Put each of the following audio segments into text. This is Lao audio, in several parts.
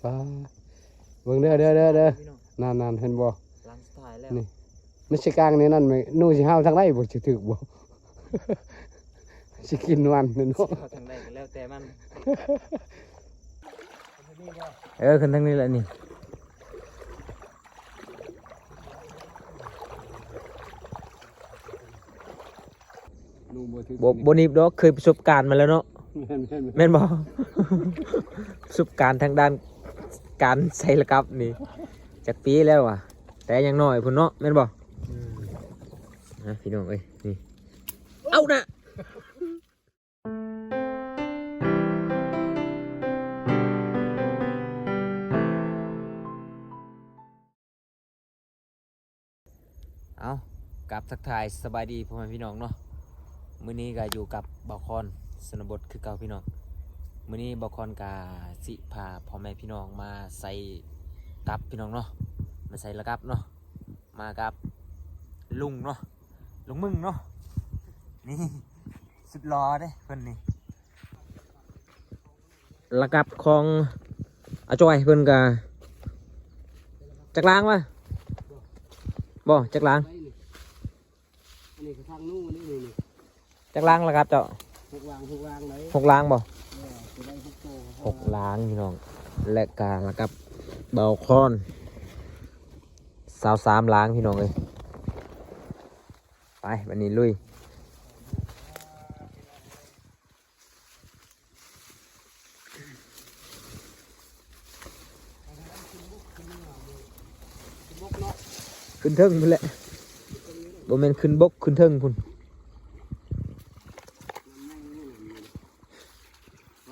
ປາ ເບິ່ງເດີ ເດີ ເດີ ເດີ ພີ່ນ້ອງ ນັ້ນໆ ເຫັນບໍ່? ຫຼັງສຸດທ້າຍແລ້ວ ນີ້ ມັນຊິກາງໃນນັ້ນແມ່ ໜູຊິເຫົ່າທາງໃດບໍ່ ຊິຖືກບໍ່? ຊິກິນມັນແມ່ນບໍ່? ຊິເຂົ້າທາງໃດກໍແລ້ວແຕ່ມັນ ເອີ ຂຶ້ນທາງນີ້ແຫຼະນີ້. ບໍ່ ບໍ່ໜິບດອກ ເຄີຍປະສົບການມາແລ້ວເນາະ. ແມ່ນ ແມ່ນ ແມ່ນບໍ່? ປະສົບການທາງດ້ານການໃສ່ລະກັບນີ້ຈັກປີແລ້ວຫວາ ແຕ່ຍັງນ້ອຍພຸ້ນເນາະ ແມ່ນບໍ່? ອືມ ນະ ພີ່ນ້ອງເອີຍ ນີ້ ເອົານະ. ເອົາ ກັບທັກທາຍສະບາຍດີພໍ່ແມ່ພີ່ນ້ອງເນາະ. ມື້ນີ້ກໍຢູ່ກັບບ່າວຄອນຊົນນະບົດຄືເກົ່າພີ່ນ້ອງ. ມື້ນີ້ບ່າວຄອນກໍຊິພາພໍ່ແມ່ພີ່ນ້ອງມາໃສ່ກັບພີ່ນ້ອງເນາະ ມາໃສ່ລະກັບເນາະ. ມາກັບລຸງເນາະ ລຸງມຶງເນາະ ນີ້ ສຸດຫຼໍ່ເດ້ເພິ່ນນີ້. ລະກັບຂອງອາຈອຍເພິ່ນກະ ຈັກລາງວະ ບໍ່ຈັກລາງ ອັນນີ້ກະທາງນູ່ນີ້ ນີ້ ນີ້ ຈັກລາງລະກັບເຈົ້າ? ຫົກລາງ ຫົກລາງໄດ໋ ຫົກລາງບໍ່? ເອີ ຊິໄດ້ຫົກໂຕ ຫົກລາງພີ່ນ້ອງ ແລະກະລະກັບບ່າວຄອນ ຊາວສາມລາງພີ່ນ້ອງເອີຍ. ໄປ ບາດນີ້ລຸຍ. ຂຶ້ນເທິງພຸ້ນແຫຼະ ບໍ່ແມ່ນຂຶ້ນບົກ ຂຶ້ນເທິງພຸ້ນ.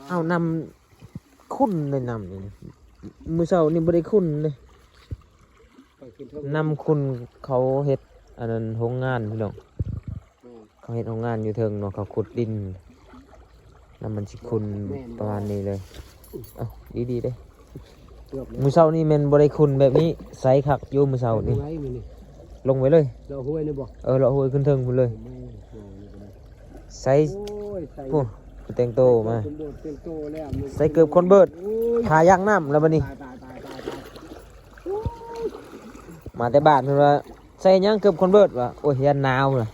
ເອົາ ນ້ຳຂຸ້ນເດ້ ນ້ຳນີ້ ມື້ເຊົ້ານີ້ບໍ່ໄດ້ຂຸ້ນເດ້. ນ້ຳຂຸ້ນເຂົາເຮັດອັນນັ້ນໂຮງງານພີ່ນ້ອງ ເຂົາເຮັດໂຮງງານຢູ່ເທິງເນາະ ເຂົາຂຸດດິນ ນ້ຳມັນຊິຂຸ້ນປະມານນີ້ເລີຍ. ເອົ້າ ດີໆເດ້ ມື້ເຊົ້ານີ້ແມ່ນບໍ່ໄດ້ຂຸ້ນແບບນີ້ ໃສຄັກຢູ່ມື້ເຊົ້ານີ້. ລົງໄປເລີຍ ເລາະຫ້ວຍນີ້ບໍ່? ເອີ ເລາະຫ້ວຍຂຶ້ນເທິງພຸ້ນເລີຍ. ໃສ່ ໂອ້ຍ ໂອ້ ແຕ່ງໂຕມາ ແຕ່ງໂຕແລ້ວ ໃສ່ເກີບຄອນເບີດ ໂອ້ຍ ຜ້າຢາງນ້ຳແລ້ວບັດນີ້. ຕາຍໆໆໆ ໂອ້ຍ ມາແຕ່ບ້ານເພິ່ນວ່າ ໃສ່ຫຍັງເກີບຄອນເບີດວະ ໂອ້ຍ ຢ້ານໜາວລະ.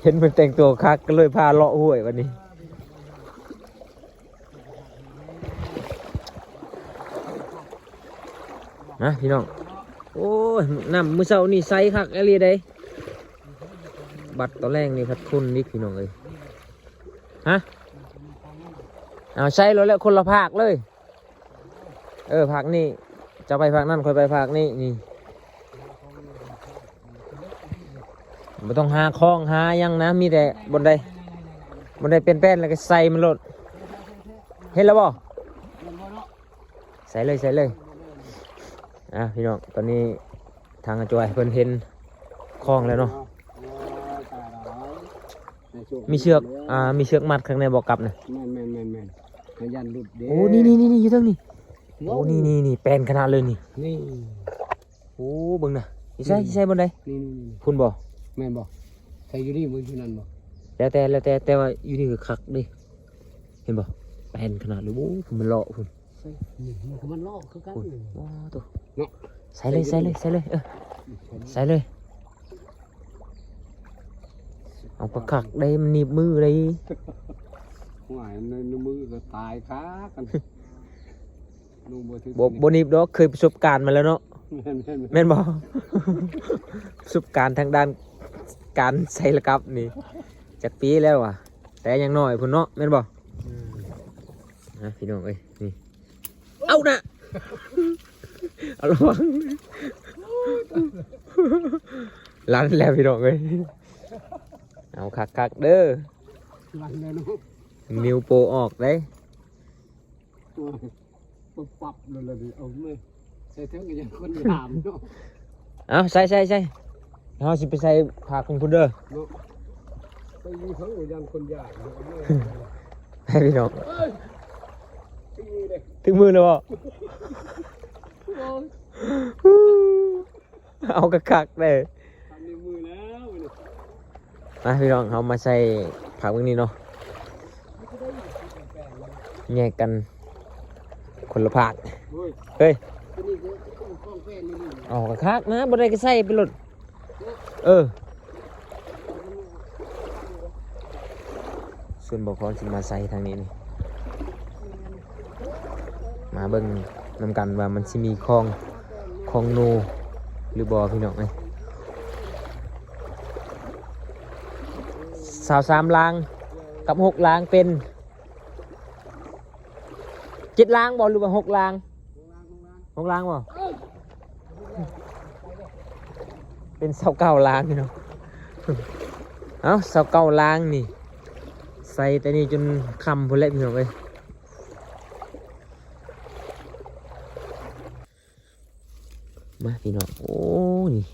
ເຫັນເພິ່ນແຕ່ງໂຕຄັກ ກໍເລີຍພາເລາະຫ້ວຍບັດນີ້. ນະພີ່ນ້ອງ ໂອ້ຍ ນ້ຳມື້ເຊົ້ານີ້ໃສຄັກອີ່ຫຼີເດ້ ບັດຕອນແລງນີ້ພັດຂຸ້ນອີກພີ່ນ້ອງເອີຍ. ຮະ ເອົາໃສ່ໂລດແລ້ວ ຄົນລະພາກເລີຍ. ເອີ ພາກນີ້ ເຈົ້າໄປພາກນັ້ນ ຂ້ອຍໄປພາກນີ້ ນີ້. ບໍ່ຕ້ອງຫາຄອງຫາຫຍັງນະ ມີແຕ່ບ່ອນໃດ ບ່ອນໃດແປ້ນໆ ແລ້ວກໍໃສ່ມັນໂລດ. ເຫັນແລ້ວບໍ່? ໃສ່ເລີຍ ໃສ່ເລີຍ. ອ່ະ ພີ່ນ້ອງ ຕອນນີ້ທາງອາຈອຍເພິ່ນເຫັນຄອງແລ້ວເນາະ. ມີເຊືອກ ອ່າ ມີເຊືອກມັດຂ້າງໃນບໍ່ກັບນະ? ແມ່ນໆໆໆ ຢ້ານຫຼຸດເດ້. ໂອ້ ນີ້ໆໆ ຢູ່ເທິງນີ້. ໂອ້ ນີ້ໆໆ ແປ້ນຂະໜາດເລີຍນີ້. ນີ້ ໂອ້ ເບິ່ງນະ ຢູ່ໃສ ຢູ່ໃສ ບ່ອນໃດ? ນີ້ໆໆ ພຸ້ນບໍ່? ແມ່ນບໍ່? ໃສ່ຢູ່ນີ້ບໍ່ ຢູ່ນັ້ນບໍ່? ແລ້ວແຕ່ ແລ້ວແຕ່ ແຕ່ວ່າຢູ່ນີ້ຄືຄັກເດ້ ເຫັນບໍ່? ແປ້ນຂະໜາດເລີຍ. ໂອ້ ມັນເລາະພຸ້ນ ໃສ່ ນີ້ມັນກໍມັນເລາະຄືກັນ. ໂອ້ໂຕ ເນາະ ໃສ່ເລີຍ ໃສ່ເລີຍ ໃສ່ເລີຍ ເອີ ໃສ່ເລີຍ. ເອົາ ກໍຄັກເດ້ ມັນໜີບມືເດ້. ໂອ້ຍ ໃນມືກໍຕາຍຄາກັນ. ບໍ່ ບໍ່ໜີບດອກ ເຄີຍປະສົບການມາແລ້ວເນາະ. ແມ່ນໆໆ ແມ່ນບໍ່? ປະສົບການທາງດ້ານການໃສ່ລະກັບນີ້ຈັກປີແລ້ວຫວາ ແຕ່ຍັງນ້ອຍພຸ້ນເນາະ ແມ່ນບໍ່? ອືມ ນະ ພີ່ນ້ອງເອີຍ ນີ້ ເອົານະ ເອົາ ລະວັງ ລັນແລ້ວພີ່ນ້ອງເອີຍ. ເອົາຄັກໆເດີ ລັນແລ້ວເນາະ ນິ້ວໂປ້ອອກເດ້. ໂອ້ຍ ປັບໆ ແລ້ວລະນີ້ ເອົາເລີຍ ໃສ່ເຖິງກໍຍັງຄົນຢາມເນາະ. ເອົາ ໃສ່ ໃສ່ ໃສ່ ເຮົາຊິໄປໃສ່ພາກຂອງເພິ່ນເດີເນາະ. ໄປຢູ່ເທິງກໍຍັງຄົນຢາມເນາະ ເອົາເລີຍ ໃຫ້ພີ່ນ້ອງ. ເອີຍ ຖືມືເດ້ ຖືມືແລ້ວບໍ່? ໂອ້ຍ ເອົາຄັກໆເດ້ ທຳໃນມືແລ້ວນີ້. ມາພີ່ນ້ອງ ເຮົາມາໃສ່ຜັກເບິ່ງນີ້ເນາະ ແຍກກັນ ຄົນລະພາກ. ໂອ້ຍ ເຮີ້ຍ ຕົວນີ້ຄືຂອງແຟນນີ້. ເອົາ ຄັກໆນະ ບໍ່ໄດ້ກໍໃສ່ໄປໂລດ. ເອີ ສ່ວນບໍ່ຄອນຊິມາໃສ່ທາງນີ້ນີ້ ມາເບິ່ງນຳກັນວ່າມັນຊິມີຂອງ ຂອງໜູຫຼືບໍ່ພີ່ນ້ອງເອີຍ. ຊາວສາມລາງກັບຫົກລາງເປັນ ເຈັດລາງບໍ່ ຫຼືວ່າຫົກລາງ? ຫົກລາງບໍ່? ເປັນຊາວເກົ້າລາງພີ່ນ້ອງ. ເອົ້າ ຊາວເກົ້າລາງນີ້ ໃສ່ແຕ່ນີ້ຈົນຄ່ຳພຸ້ນແຫຼະພີ່ນ້ອງເອີຍ. ມາພີ່ນ້ອງ ໂອ້ ນີ້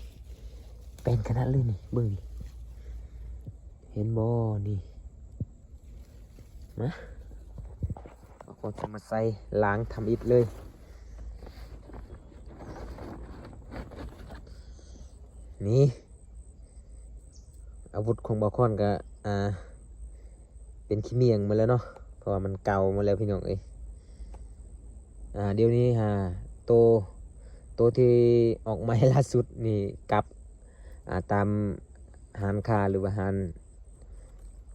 ແປ້ນຂະໜາດເລີຍນີ້ ເບິ່ງນີ້ ເຫັນບໍ່ນີ້. ມາ ເຮົາກໍຈະມາໃສ່ລາງທຳອິດເລີຍ. ນີ້ ອາວຸດຂອງບ່າວຄອນກໍ ອ່າ ເປັນຂີ້ໝ້ຽງໝົດແລ້ວເນາະ ເພາະວ່າມັນເກົ່າໝົດແລ້ວພີ່ນ້ອງເອີຍ. ອ່າ ດຽວນີ້ຫາໂຕ ໂຕທີ່ອອກໃໝ່ລ່າສຸດນີ້ກັບ ອ່າ ຕາມຮ້ານຄ້າ ຫຼືວ່າຮ້ານ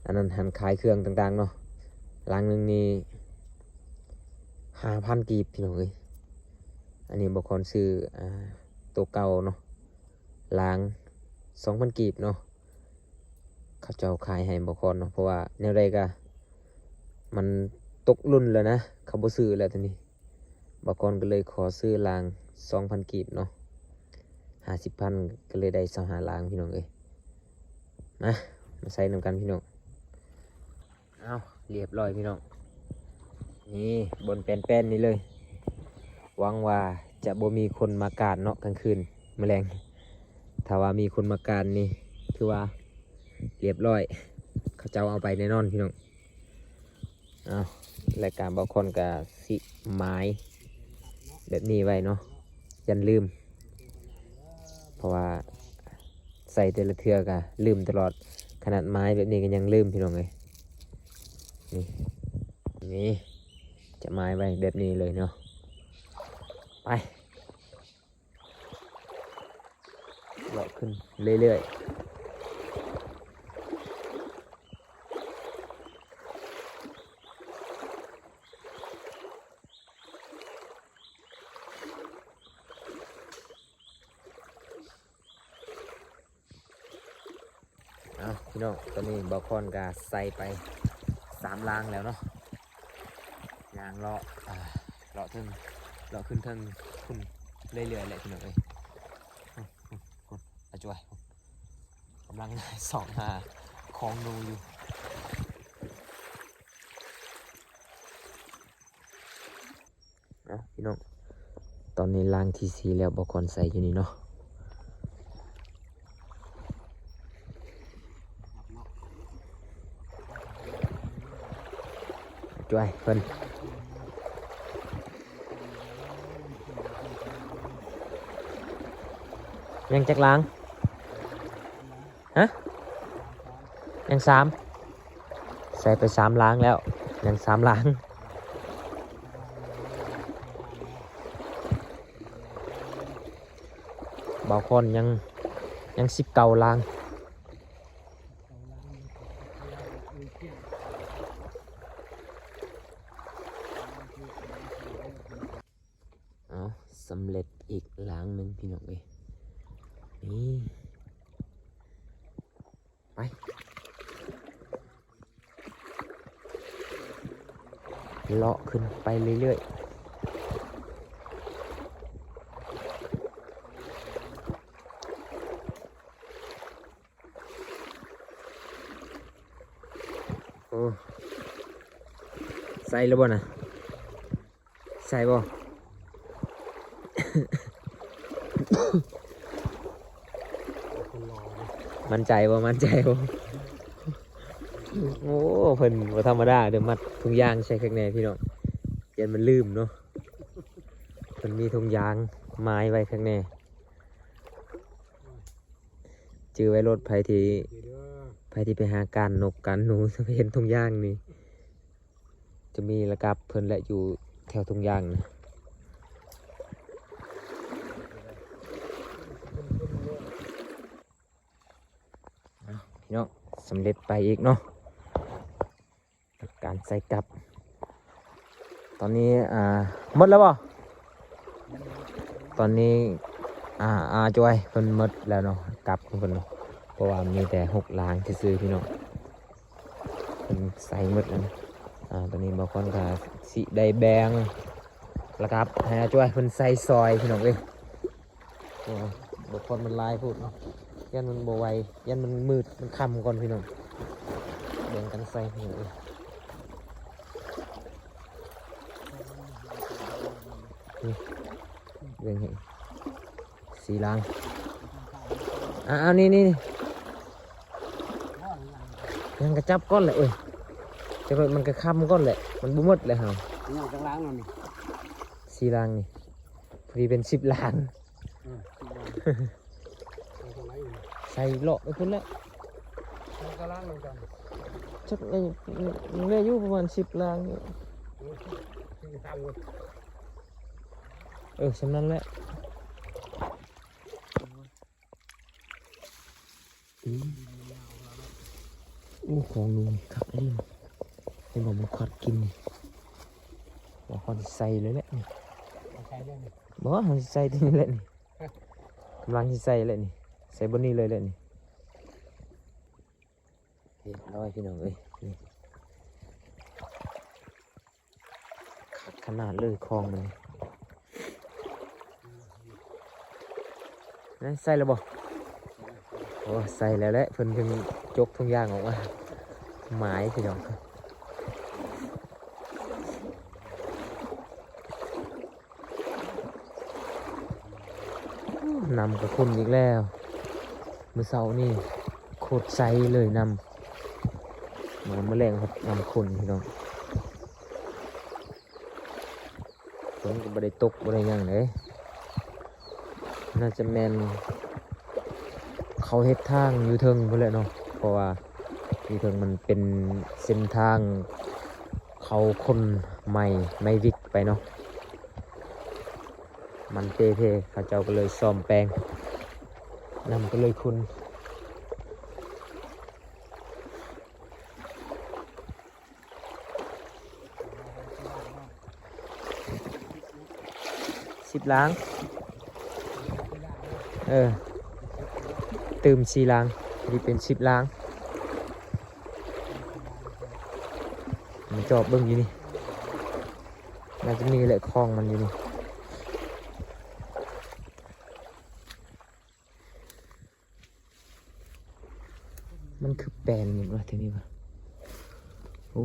ອັນນັ້ນ ຮ້ານຂາຍເຄື່ອງຕ່າງໆເນາະ ລາງໜຶ່ງນີ້ຫ້າພັນກີບພີ່ນ້ອງເອີຍ. ອັນນີ້ບ່າວຄອນຊື້ ອ່າ ໂຕເກົ່າເນາະ ລາງສອງພັນກີບເນາະ ເຂົາເຈົ້າຂາຍໃຫ້ບ່າວຄອນເນາະ ເພາະວ່າແນວໃດກະມັນຕົກລຸ້ນແລ້ວນະ ເຂົາບໍ່ຊື້ແລ້ວໂຕນີ້. ບ່າວຄອນກໍເລີຍຂໍຊື້ລາງສອງພັນກີບເນາະ ຫ້າສິບພັນ ກໍເລີຍໄດ້ຊາວຫ້າລາງພີ່ນ້ອງເອີຍ. ມາ ມາໃສ່ນຳກັນພີ່ນ້ອງ. ເອົ້າ ລຽບຮ້ອຍພີ່ນ້ອງ ນີ້ບ່ອນແປ້ນໆນີ້ເລີຍ. ຫວັງວ່າຈະບໍ່ມີຄົນມາການເນາະກາງຄືນມື້ແລງ. ຖ້າວ່າມີຄົນມາການນີ້ຖືວ່າລຽບຮ້ອຍ ເຂົາເຈົ້າເອົາໄປແນ່ນອນພີ່ນ້ອງ. ເອົ້າ ແລະກະບ່າວຄອນກະຊິໝາຍແບບນີ້ໄວ້ເນາະ ຢ້ານລືມ ເພາະວ່າໃສ່ແຕ່ລະເທື່ອກະລືມຕະຫຼອດ. ຂະໜາດໝາຍແບບນີ້ກໍຍັງລືມພີ່ນ້ອງເອີຍ. ນີ້ ນີ້ ຈະໝາຍໄວ້ແບບນີ້ເລີຍເນາະ. ໄປ ເລາະຂຶ້ນເລື້ອຍໆ. ເອົາ ພີ່ນ້ອງ ຕອນນີ້ບ່າວຄອນກະໃສ່ໄປສາມລາງແລ້ວເນາະ. ຍ່າງເລາະ ອ່າ ເລາະເທິງ ເລາະຂຶ້ນເທິງພຸ້ນເລື້ອຍໆແຫຼະພີ່ນ້ອງເອີຍ. ອາຈວຍ ກຳລັງຊອກຫາຂອງໜູຢູ່. ເອົາ ພີ່ນ້ອງ ຕອນນີ້ລາງທີສີ່ແລ້ວ ບ່າວຄອນໃສ່ຢູ່ນີ້ເນາະ. ຈວຍເພິ່ນ ຍັງຈັກລາງ? ຮະ? ຍັງສາມ ໃສ່ໄປສາມລາງແລ້ວ ຍັງສາມລາງ. ບ່າວຄອນຍັງ ຍັງສິບເກົ້າລາງ. ເອົາ ສຳເລັດອີກລາງໜຶ່ງ ພີ່ນ້ອງເອີຍ. ນີ້ ໄປ ເລາະຂຶ້ນໄປເລື້ອຍໆ. ໂອ້ ໃສ່ແລ້ວບໍ່ນະ? ໃສ່ບໍ່? ໝັ້ນໃຈບໍ່? ໝັ້ນໃຈບໍ່? ໂອ້ ເພິ່ນບໍ່ທຳມະດາເດີ້ ມັດຖົງຢາງໃສ່ຄັກແນ່ພີ່ນ້ອງ. ຢ້ານມັນລືມເນາະ ເພິ່ນມີຖົງຢາງໝາຍໄວ້ຄັກແນ່. ຈື່ໄວ້ໂລດ ໃຜທີ່ ໃຜທີ່ໄປຫາການນົກການໜູ ເຫັນຖົງຢາງນີ້ ຈະມີລະກັບເພິ່ນແຫຼະ ຢູ່ ແຖວທຸງຢາງນະ. ເອົາ ພີ່ນ້ອງ ສຳເລັດໄປອີກເນາະ ກັບການໃສ່ກັບ. ຕອນນີ້ ອ່າ ໝົດແລ້ວບໍ່? ຕອນນີ້ ອ່າ ອາ ຈອຍເພິ່ນໝົດແລ້ວເນາະ ກັບຂອງເພິ່ນເນາະ ເພາະວ່າມີແຕ່ຫົກລາງຊື່ໆ ພີ່ນ້ອງ. ເພິ່ນໃສ່ໝົດແລ້ວນະ. ອ່າ ຕອນນີ້ບ່າວຄອນກໍຊິໄດ້ແບ່ງ ແລ້ວກໍໃຫ້ອາຈອຍເພິ່ນໃສ່ຊອຍ ພີ່ນ້ອງເອີຍ. ໂອ້ ບໍ່ຄອນມັນຫຼາຍໂພດເນາະ ຢ້ານມັນບໍ່ໄຫວ ຢ້ານມັນມືດ ມັນຄ່ຳກ່ອນ ພີ່ນ້ອງ. ແບ່ງກັນໃສ່ ພີ່ນ້ອງເອີຍ. ນີ້ ເບິ່ງໃຫ້ ສີ່ລາງ. ອ່າ ນີ້ໆ ຍັງກະຈັບກ່ອນແຫຼະເອີຍ ຈັກໜ້ອຍມັນກະຄ່ຳກ່ອນແຫຼະ ມັນບໍ່ໝົດແຫຼະເຮົາ. ຍັງຈັກລາງແລ້ວນີ້? ສີ່ລາງນີ້ ພໍດີເປັນສິບລາງ. ເອີ ສິບລາງ ໃສ່ເລາະໄປພຸ້ນແຫຼະ ໃສ່ຕາລາງນຳກັນ. ຈັກ ເອີ ແມ່ນຢູ່ປະມານສິບລາງນີ້. ເອີ ສິບລາງ ເອີ ສ່ຳນັ້ນແຫຼະ. ອືມ ໂອ້ ຂອງລຸງນີ້ຄັກອີ່ຫຼີ ເຫັນບໍ່ ມັນຄວັດກິນນີ້. ວ່າເຮົາຊິໃສ່ເລີຍແຫຼະນີ້ ບໍ່ ເຮົາຊິໃສ່ຕົວນີ້ແຫຼະນີ້ ກຳລັງຊິໃສ່ແຫຼະນີ້ ໃສ່ບ່ອນນີ້ເລີຍແຫຼະນີ້. ຮຽບຮ້ອຍ ພີ່ນ້ອງເອີຍ ນີ້. ຄັກຂະໜາດເລີຍ ຄອງມັນນີ້. ນັ້ນໃສ່ແລ້ວບໍ່? ໂອ້ ໃສ່ແລ້ວແຫຼະ ເພິ່ນຈຶ່ງຈົກທຸງຢາງອອກມາ ໝາຍ ພີ່ນ້ອງ. ນ້ຳກໍຂຸ່ນອີກແລ້ວ ມື້ເຊົ້ານີ້ໂຄດໃສເລີຍນ້ຳ ມາມື້ແລງພັດນ້ຳຂຸ່ນ ພີ່ນ້ອງ. ຝົນກໍບໍ່ໄດ້ຕົກ ບໍ່ໄດ້ຫຍັງເດ້ ໜ້າຈະແມ່ນເຂົາເຮັດທາງຢູ່ເທິງພຸ້ນແຫຼະເນາະ ເພາະວ່າຢູ່ເທິງມັນເປັນເສັ້ນທາງເຂົາຂົນໄມ້ ໄມ້ຫວິກໄປເນາະ ມັນເປ່ເພ ເຂົາເຈົ້າກໍເລີຍສ້ອມແປງ ນ້ຳກໍເລີຍຂຸ່ນ. ສິບລາງ ເອີ ຕື່ມສີ່ລາງ ນີ້ເປັນສິບລາງ. ມາຈອບເບິ່ງຢູ່ນີ້ ໜ້າຈະມີແຫຼະ ຄອງມັນຢູ່ນີ້. ມັນຄືແປນຫຍັງວະ ແຖວນີ້ວະ? ໂອ້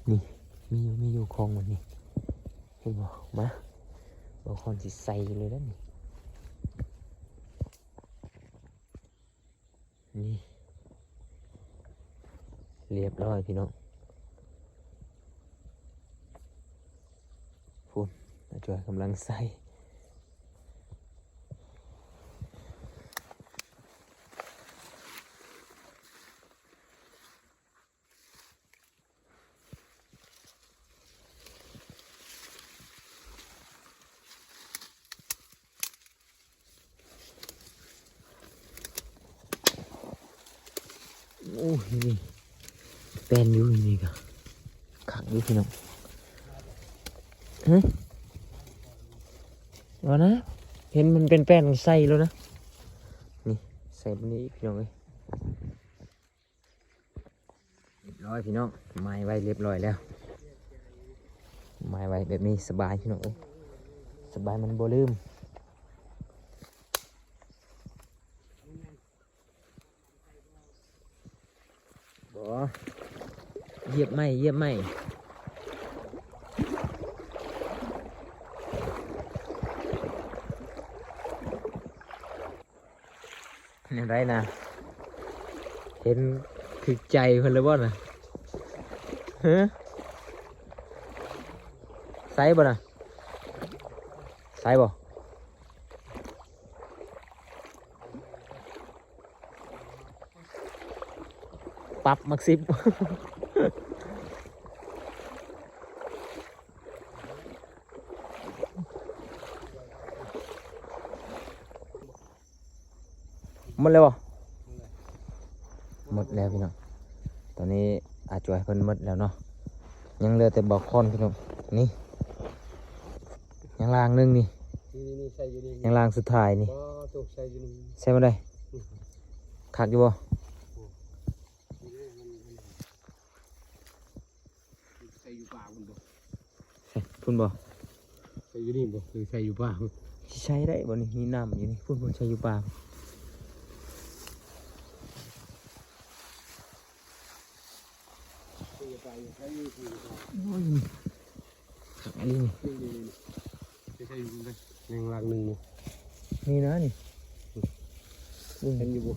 ນີ້ ມີຢູ່ ມີຢູ່ ຂອງມັນນີ້ ເຫັນບໍ່? ມາ ບ່າວຄອນຊິໃສ່ເລີຍເດີ້ນີ້. ນີ້ ຮຽບຮ້ອຍ ພີ່ນ້ອງ. ພຸ້ນ ອາຈອຍກຳລັງໃສ່. ໂອ້ຍ ນີ້ແປນຢູ່ ນີ້ກະຄັກຢູ່ ພີ່ນ້ອງ. ຫຶ ວ່ານະ ເຫັນມັນເປັນແປນໃສ່ແລ້ວນະ. ນີ້ ໃສ່ບາດນີ້ ພີ່ນ້ອງເອີຍ. ຮຽບຮ້ອຍ ພີ່ນ້ອງ ໝາຍໄວ້ຮຽບຮ້ອຍແລ້ວ. ໝາຍໄວ້ແບບນີ້ສະບາຍ ພີ່ນ້ອງເອີຍ ສະບາຍ ມັນບໍ່ລືມ. ບໍ່ ຢຽບໃໝ່ ຢຽບໃໝ່. ແນວໃດນະ? ເຫັນຖືກໃຈເພິ່ນແລ້ວບໍ່ນະ? ຮະ? ໃສ່ບໍ່ນະ? ໃສ່ບໍ່? ປັບໝາກສິບ. ໝົດແລ້ວບໍ່? ໝົດແລ້ວພີ່ນ້ອງ. ຕອນນີ້ອາຈວຍເພິ່ນໝົດແລ້ວເນາະ, ຍັງເຫຼືອແຕ່ບ່າວຄອນພີ່ນ້ອງ. ນີ້ ຍັງລ່າງໜຶ່ງນີ້ ນີ້ໆ ໃສ່ຢູ່ນີ້ ຍັງລ່າງສຸດທ້າຍນີ້. ບໍ່ ຕົກໃສ່ຢູ່ນີ້ ໃສ່ບໍ່ໄດ້. ອືມ ຄັກຢູ່ບໍ່? ໂອ້ ໃສ່ຢູ່ປ່າພຸ້ນບໍ່? ໃສ່ພຸ້ນບໍ່? ໃສ່ຢູ່ນີ້ບໍ່ ຫຼືໃສ່ຢູ່ປ່າ? ຊິໃສ່ໄດ້ບໍ່ນີ້? ມີນ້ຳຢູ່ນີ້. ພຸ້ນໆ ໃສ່ຢູ່ປ່າ. ໃສ່ຢູ່ປ່າ ຢູ່ໃສຢູ່ ໃສ່ຢູ່ປ່າ. ໂອ້ຍ ຄັກອີ່ຫຼີນີ້. ນີ້ໆໆ ໃສ່ຢູ່ພຸ້ນເດ້ ຍັງຫຼັງໜຶ່ງຢູ່. ນີ້ນະນີ້ ອືມ ເຫັນຢູ່ບໍ່?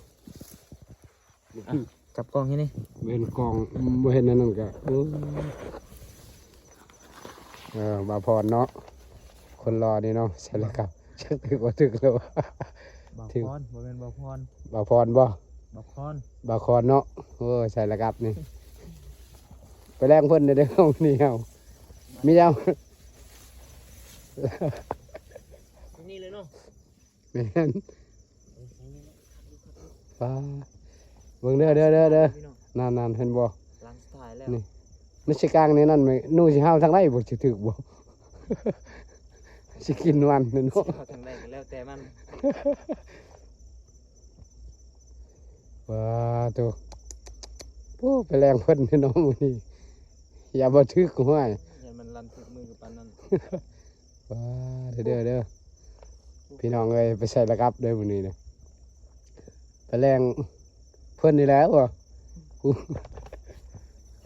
ອ່ະ ຈັບກ້ອງໃຫ້ແດ່. ບໍ່ເຫັນກ້ອງ ບໍ່ເຫັນອັນນັ້ນກະ ໂອ້ ເອີ ບ່າວພອນເນາະ ຄົນຫຼໍ່ນີ້ເນາະ. ໃສ່ລະກັບ ຈັກຖືກບໍ່ຖືກແລ້ວ. ບ່າວພອນ ບໍ່ແມ່ນບ່າວພອນ. ບ່າວພອນບໍ່? ບ່າວຄອນ ບ່າວຄອນເນາະ. ໂອ້ຍ ໃສ່ລະກັບນີ້ ໄປແລງເພິ່ນເດີ ເຮົານີ້ເຮົາ ມີແລ້ວ ນີ້ເລີຍເນາະ. ແມ່ນ ເອີ ນີ້ແຫຼະ ຄັກຢູ່ ຄັກຢູ່. ປ້າ ເບິ່ງເດີ ເດີ ເດີ ເດີ ພີ່ນ້ອງ. ນັ້ນໆ ເຫັນບໍ່? ຫຼັງສຸດທ້າຍແລ້ວ. ນີ້ ມັນຊິກາງໃນນັ້ນແມ່ ໜູຊິເຫົ່າທາງໃດບໍ່ ຊິຖືກບໍ່? ຊິກິນມັນເນາະ ຊິເຫົ່າທາງໃດກໍແລ້ວແຕ່ມັນ. ວ້າໂຕ ໂອ້ ໄປແລງເພິ່ນເນາະມື້ນີ້ ຢ່າບໍ່ຖືກຫ້ວຍ. ຢ້ານມັນລັນຖືກມືກັບປານນັ້ນ. ວ້າ ເດີ ເດີ ເດີ ພີ່ນ້ອງເອີຍ ໄປໃສ່ລະກັບເດີມື້ນີ້ນະ ໄປແລງເພິ່ນນີ້ແຫຼະ. ໂອ້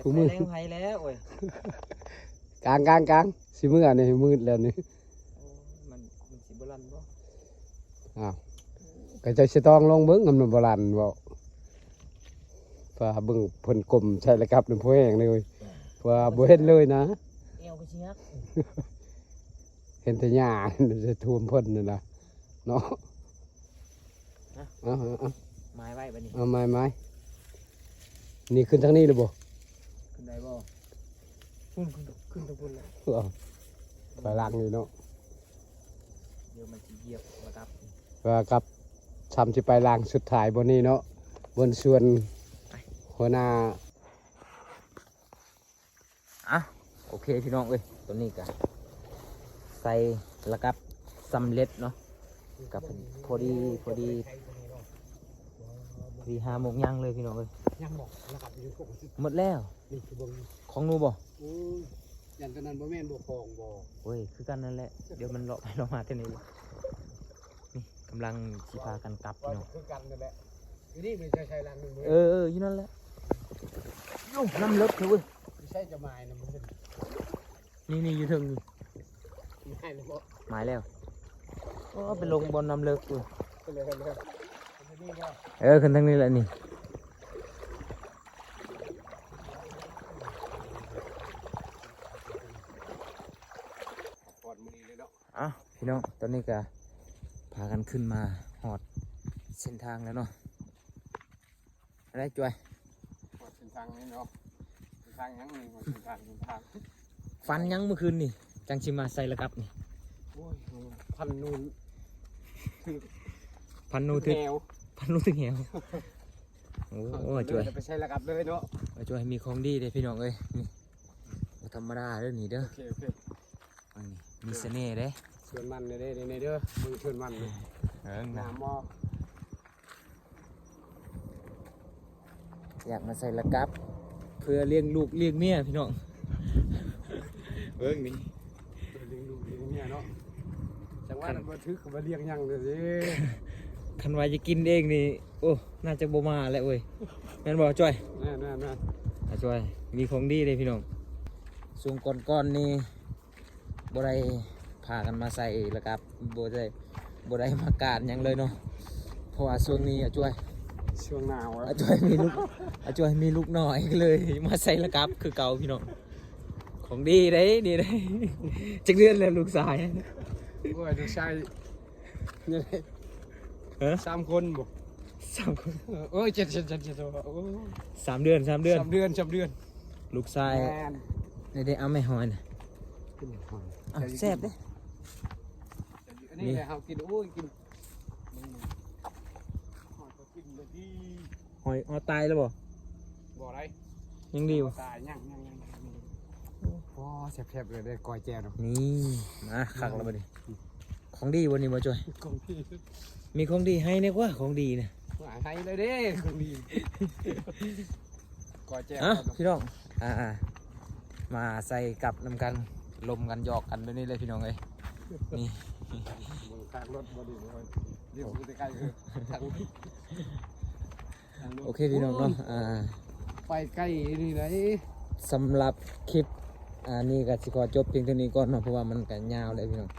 ກູມື ຈະໄປແລງໃຜແລ້ວໂອ້ຍ. ກາງ ກາງ ກາງ ຊິເມືອນີ້ ມືດແລ້ວນີ້. ໂອ້ ມັນ ມັນຊິບໍ່ລັນບໍ່? ອ້າວ ກະເຈົ້າຊິຕ້ອງລອງເບິ່ງ ມັນບໍ່ລັນບໍ່? ວ່າເບິ່ງເພິ່ນກົ້ມໃສ່ລະກັບນຳຜູ້ແຮງເລີຍ ວ່າບໍ່ເຫັນເລີຍນະ ແອວກໍຊິຫັກ. ເຫັນແຕ່ຫຍ້າ ຈະຖ້ວມເພິ່ນນັ້ນນະເນາະ. ນະ ເອົາ ເອົາ ເອົາ ໝາຍໄວ້ບັດນີ້ ເອົາ ໝາຍ ໝາຍ. ນີ້ຂຶ້ນທາງນີ້ແລ້ວບໍ່? ຂຶ້ນໄດ້ບໍ່? ພຸ້ນ ຂຶ້ນ ຂຶ້ນທາງພຸ້ນແຫຼະ. ເອີ ໄປຫຼັງນີ້ເນາະ ດຽວມັນຊິຢຽບລະກັບ ວ່າກັບ ຊ້ຳຊິໄປຫຼັງສຸດທ້າຍບ່ອນນີ້ເນາະ ບ່ອນສວນ ໄປ ຫົວໜ້າ. ອ່ະ ໂອເຄພີ່ນ້ອງເອີຍ ຕອນນີ້ກະໃສ່ລະກັບສຳເລັດເນາະ ກະພໍດີ ພໍດີ ພໍດີຫ້າໂມງຍັງເລີຍພີ່ນ້ອງເອີຍ. ຍັງບໍ່ລະກັບຢູ່ ໝົດແລ້ວ. ນີ້ຄືເບິ່ງ ຂອງໜູບໍ່? ໂອ້ຍ ຢ້ານຕົວນັ້ນບໍ່ແມ່ນບໍ່ຂອງບໍ່? ໂອ້ຍ ຄືກັນນັ້ນແຫຼະ ດຽວມັນເລາະໄປເລາະມາແຖວນີ້ແຫຼະ. ນີ້ກຳລັງຊິພາກັນກັບພີ່ນ້ອງ ຄືກັນນັ້ນແຫຼະ. ຢູ່ນີ້ມັນຈະໃສ່ຫຼັງໜຶ່ງເລີຍ. ເອີ ເອີ ຢູ່ນັ້ນແຫຼະ. ໂອ້ ນ້ຳເລິກເລີຍເວີຍ ຢູ່ໃສຈະໝາຍນຳມັນ. ນີ້ໆ ຢູ່ເທິງນີ້ ໝາຍແລ້ວບໍ່? ໝາຍແລ້ວ. ໂອ້ ໄປລົງບ່ອນນ້ຳເລິກເວີຍ. ຂຶ້ນເລີຍ ຂຶ້ນເລີຍ ຂຶ້ນທາງນີ້ບໍ່? ເອີ ຂຶ້ນທາງນີ້ແຫຼະນີ້. ຮອດມື້ນີ້ເລີຍເນາະ. ອ້າວ ພີ່ນ້ອງ ຕອນນີ້ກະພາກັນຂຶ້ນມາຮອດເສັ້ນທາງແລ້ວເນາະ. ໄດ້ ຈວຍ ຮອດເສັ້ນທາງນີ້ເນາະ. ເສັ້ນທາງຫຍັງນີ້? ເສັ້ນທາງ ເສັ້ນທາງ. ຝັນຫຍັງມື້ຄືນນີ້ ຈັ່ງຊິມາໃສ່ລະກັບນີ້? ໂອ້ຍ ພັນໜູ ຖືກ ພັນໜູຖືກແຫວ ພັນໜູຖືກແຫວ. ໂອ້ ຈວຍ ໄປໃສ່ລະກັບເລີຍເນາະ. ຈວຍ ມີຂອງດີເດ້ພີ່ນ້ອງເອີຍ ນີ້ ບໍ່ທຳມະດາເດີນີ້ເດີ. ໂອເຄ ໂອເຄ ອັນນີ້ມີສະເໜ່ເດ້. ສວນມັນເດ້ ນີ້ເດີ ເບິ່ງສວນມັນນີ້ ເອີ ງາມບໍ່? ຢາກມາໃສ່ລະກັບ ເພື່ອລ້ຽງລູກລ້ຽງເມຍພີ່ນ້ອງ. ເບິ່ງນີ້ ເພື່ອລ້ຽງລູກລ້ຽງເມຍເນາະ. ຈັງຫວະນັ້ນບໍ່ຖືກກໍບໍ່ລ້ຽງຫຍັງເລີຍ. ຄັນວ່າຈະກິນເອງນີ້ ໂອ້ ໜ້າຈະບໍ່ມາແລ້ວເວີຍ ແມ່ນບໍ່ ຈວຍ? ແມ່ນໆໆ. ອາ ຈວຍ ມີຂອງດີເດ້ພີ່ນ້ອງ. ຊ່ວງກ່ອນໆນີ້ ບໍ່ໄດ້ພາກັນມາໃສ່ລະກັບ ບໍ່ໄດ້ ບໍ່ໄດ້ມາການຫຍັງເລີຍເນາະ. ເພາະວ່າຊ່ວງນີ້ອາຈວຍ ຊ່ວງໜາວ ອາຈວຍມີລູກ ອາຈວຍມີລູກນ້ອຍ ກໍເລີຍມາໃສ່ລະກັບຄືເກົ່າພີ່ນ້ອງ. ຂອງດີເດ້ ດີເດ້. ຈັກເດືອນແລ້ວລູກຊາຍ? ໂອ້ຍ ລູກຊາຍ ຮະ? ສາມຄົນບໍ່? ສາມຄົນ. ເອີ ໂອ້ຍ ເຈັດ ເຈັດ ເຈັດ ເຈັດ ໂອ້ຍ ສາມເດືອນ ສາມເດືອນ ສາມເດືອນ ສາມເດືອນ. ລູກຊາຍ ແມ່ນ ນີ້ເດ້ ເອົາແມ່ຫອຍນະ. ກິນຫອຍ ເອົາ ແຊບເດ້. ອັນນີ້ແຫຼະເຮົາກິນ ໂອ້ຍ ກິນ. ຫອຍ ຫອຍຕາຍແລ້ວບໍ່? ບໍ່ໄດ້ ຍັງດີຢູ່. ຕາຍ ຍັງ ຍັງ ຍັງ ຍັງ ໂອ້ ແຊບໆ ເລີຍເດ້ ກ້ອຍແຈ່ວເນາະ. ນີ້ ມາຄັກແລ້ວບັດນີ້ ຂອງດີບໍ່ນີ້ ບໍ່ຈ່ອຍ? ຂອງດີ ມີຂອງດີໃຫ້ແດ່ກວ່າ ຂອງດີນະ ໃຫ້ເລີຍເດ້ ຂອງດີ ກ້ອຍແຈ່ວ. ເອົ້າ ພີ່ນ້ອງ ອ່າໆ ມາໃສ່ກັບນຳກັນ ລົມກັນ ຢອກກັນແບບນີ້ເລີຍ ພີ່ນ້ອງເອີຍ. ນີ້ ເບິ່ງທາງລົດບໍ່ດີເລີຍ ດຽວໄປໃກ້ໆ ເອີ ທາງ ໂອເຄພີ່ນ້ອງເນາະ ອ່າ ໄປໄກນີ້ໄດ໋. ສຳລັບຄລິບ ອ່າ ນີ້ກໍຊິຂໍຈົບພຽງເທົ່ານີ້ກ່ອນເນາະ ເພາະວ່າມັນກໍຍາວແລ້ວພີ່ນ້ອງ.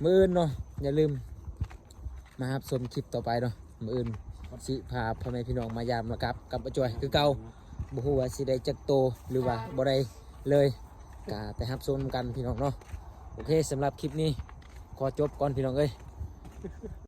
ມື້ອື່ນເນາະ ຢ່າລືມມາຮັບຊົມຄລິບຕໍ່ໄປເນາະ. ມື້ອື່ນຊິພາພໍ່ແມ່ພີ່ນ້ອງມາຢາມມາກັບກັບອາຈອຍຄືເກົ່າ. ບໍ່ຮູ້ວ່າຊິໄດ້ຈັກໂຕ ຫຼືວ່າບໍ່ໄດ້ເລີຍ ກໍໄປຮັບຊົມນຳກັນພີ່ນ້ອງເນາະ. ໂອເຄ ສຳລັບຄລິບນີ້ຂໍຈົບກ່ອນພີ່ນ້ອງເອີຍ.